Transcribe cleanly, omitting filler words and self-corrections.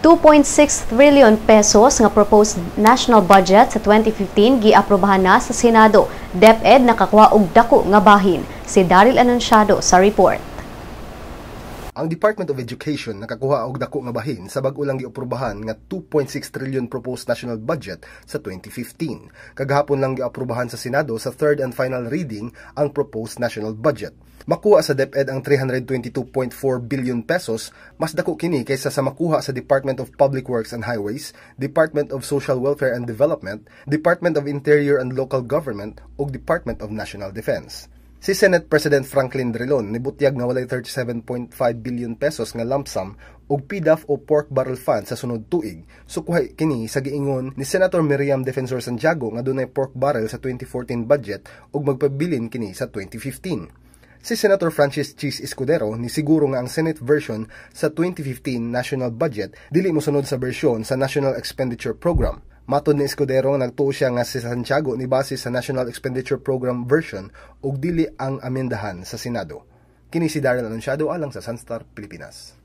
2.6 trillion pesos nga proposed national budget sa 2015 giaprobahan na sa Senado. DepEd nakakuha og dako nga bahin. Si Daryl Anunciado sa report. Ang Department of Education nakakuha og dako nga bahin sa bag-o lang giaprobahan nga 2.6 trillion proposed national budget sa 2015. Kagahapon lang giaprobahan sa Senado sa third and final reading ang proposed national budget. Makuha sa DepEd ang 322.4 billion pesos, mas dako kini kaysa sa makuha sa Department of Public Works and Highways, Department of Social Welfare and Development, Department of Interior and Local Government ug Department of National Defense. Si Senate President Franklin Drilon nibutyag nga walay 37.5 billion pesos nga lump sum ug PDAF o pork barrel fund sa sunod tuig. Sukwahi kini sa giingon ni Senator Miriam Defensor Santiago nga dunay pork barrel sa 2014 budget ug magpabilin kini sa 2015. Si Senator Francis Chiz Escudero ni siguro nga ang Senate version sa 2015 national budget dili mosunod sa bersyon sa National Expenditure Program. Matod ni Escudero, nagtuo siya nga si Santiago ni base sa National Expenditure Program version ug dili ang amendahan sa Senado. Kini si Daryl Anunciado alang sa Sunstar Pilipinas.